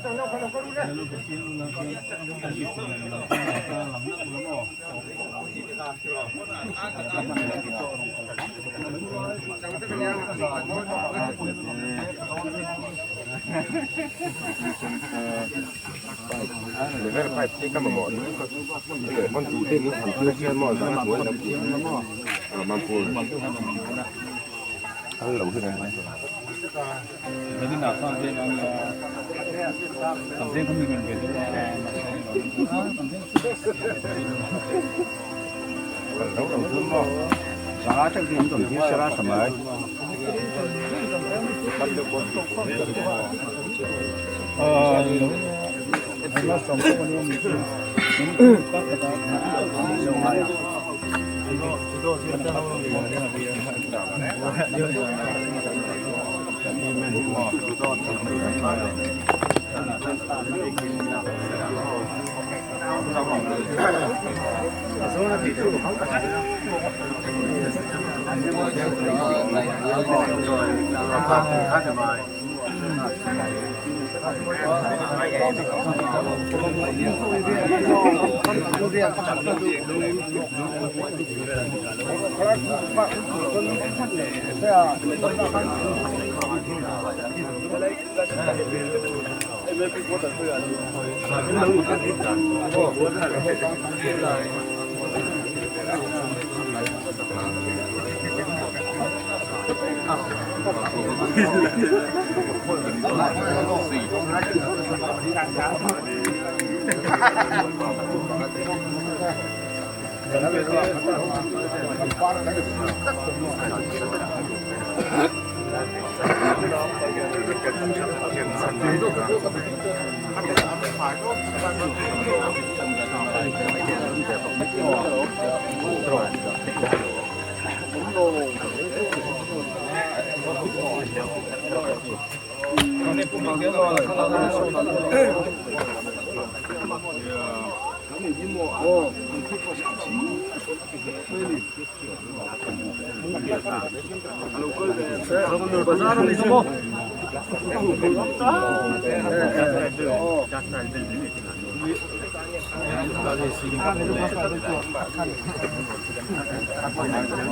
Level 5 te ka mamawh ni hman tu te min han tir hian maw zan hnuai lam tih a Mampur kal lo hi reng kal lo lo chu maw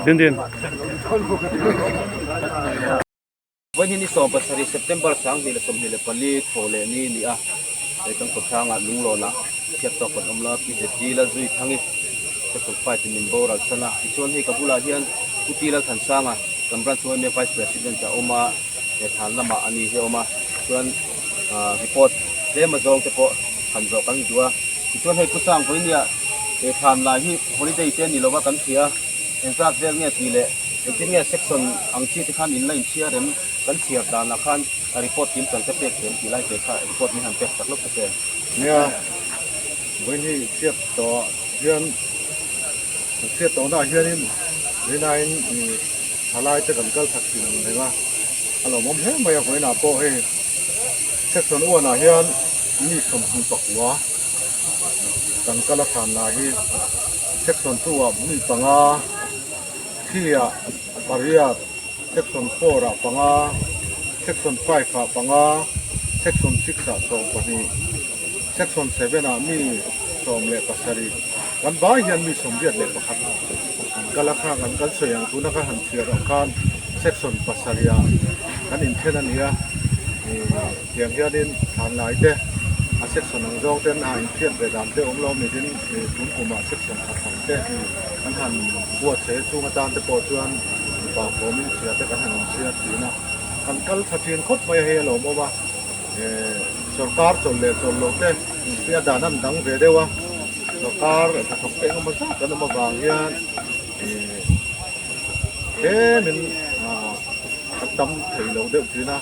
Din din. Vawiin hi ni 17 September 2024 thaw leh ni ni a, he kan khawthlangah lunglawnah chhiat tawk kan awm la, PZD Lalzui Thangi Section 5 in min boral san a, tichuan hei ka bulah hian Pu T Lalthansanga kan branch yma Vice President a awm a, he thlan lamah a ni hi a awm a, chuan report tlem azawng te pawh han zawh kan duh a, tichuan hei Pu Sang vawinia he thlan lai hi holiday te a ni lova kan hria. Engzat vel nge tih leh engtin nge section ang chi te khan in la inchhiar em? Kan chhiar danah khan a report kim chan te pek thiam tih lai ve kha report min han pek sak lawk ta che. Nia, vawiin hi chhiat tawh hian chhiat tawhnaah hianin vawiinain thalai te kan kal thak thin ang reng a, a lawmawm hle mai a vawiinah pawh hei section uanah hian mi 24 kan kal a thlan lah hi. Section 2 ah mi panga, 3 ah pariat, Section 4 ah panga, Section 5 ah panga, Section 6 ah 12, Section 7 ah mi 17, kan vai hian mi 81 kan kal a kha kan kan sawi ang tuna ka han chhiar ang khan Section 7 ah kan inthen a ni a, Tiang hianin thlan lai te a section ang zawng ten a inhriat ve dan te awm lo mitin tun kumah section khat ang te kan han buatsaih a chung atan te pawh chuan mipa kawmin chhia te kan han inchhiar thin a, kan kal tha thin khawp mai a hei a lawmawm a, sorkar chawlh leh chawlh loh te hi a dan an dang ve deuh a, sorkar hnathawk te engemaw zat an awm avang hian tlemin a tam thei lo deuh thin a.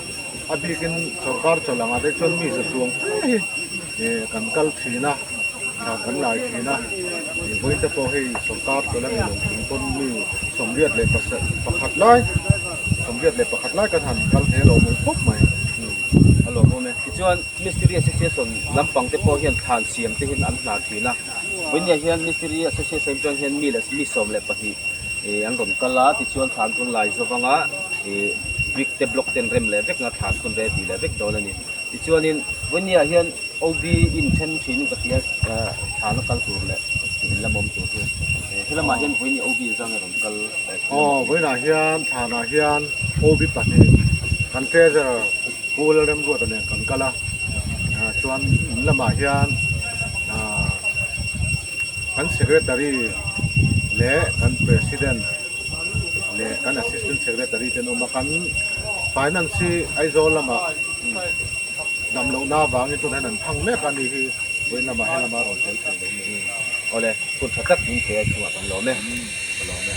A bikin sorkar chawlh angah te chuan mi za chuang fe hi kan kal thin a, thla kan lai thin a, vawiin te pawh hei sorkar chawlh a ni lo chung pawn mi 81 lai, 81 lai kan han kal thei a lawmawm khawp mai. A lawmawm e. Tichuan Mistiri Association lampang te pawh hian thlan siam te hian an hnar thin a, vawiin hian Mistiri Association chuan hian mi leh mi 12 an rawn kal a, tichuan thlan kun lai zawk anga. Ih brick te block ten rem leh vek nga thlan hun ready leh vek dawn a ni. Tichuanin vawinia hian OB in then thin ka hria thlana kal tur leh in lam awm tur hi. Helamah hian vawinia OB zang a rawn kal. Aw, vawiinah hian thlanah hian OB pahnih kan treasurer Pu Lalremruata nen kan kal a, chuan in lamah hian kan secretary leh kan president leh kan assistant secretary te an awm a, kan finance hi Aizawl lamah dam lohna avangin tunah hian an thang mek a ni hi vawiin lamah helam a rawn tel thei lo a ni. Awle, hun tha tak min pe a chungah kan lawm e. Ka lawm e.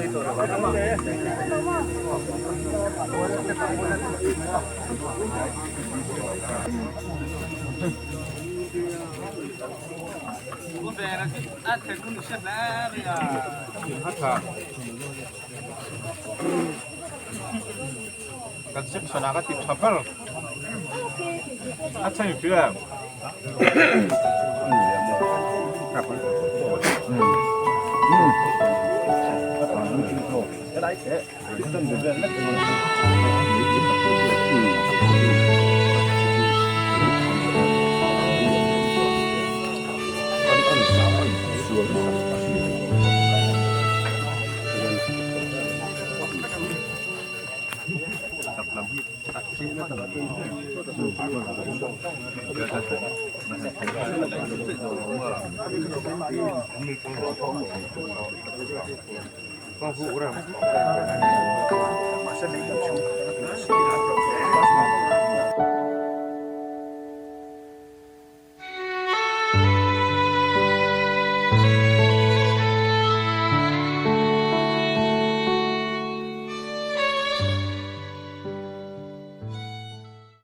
Kan section ah ka ti tha ber a chhan hria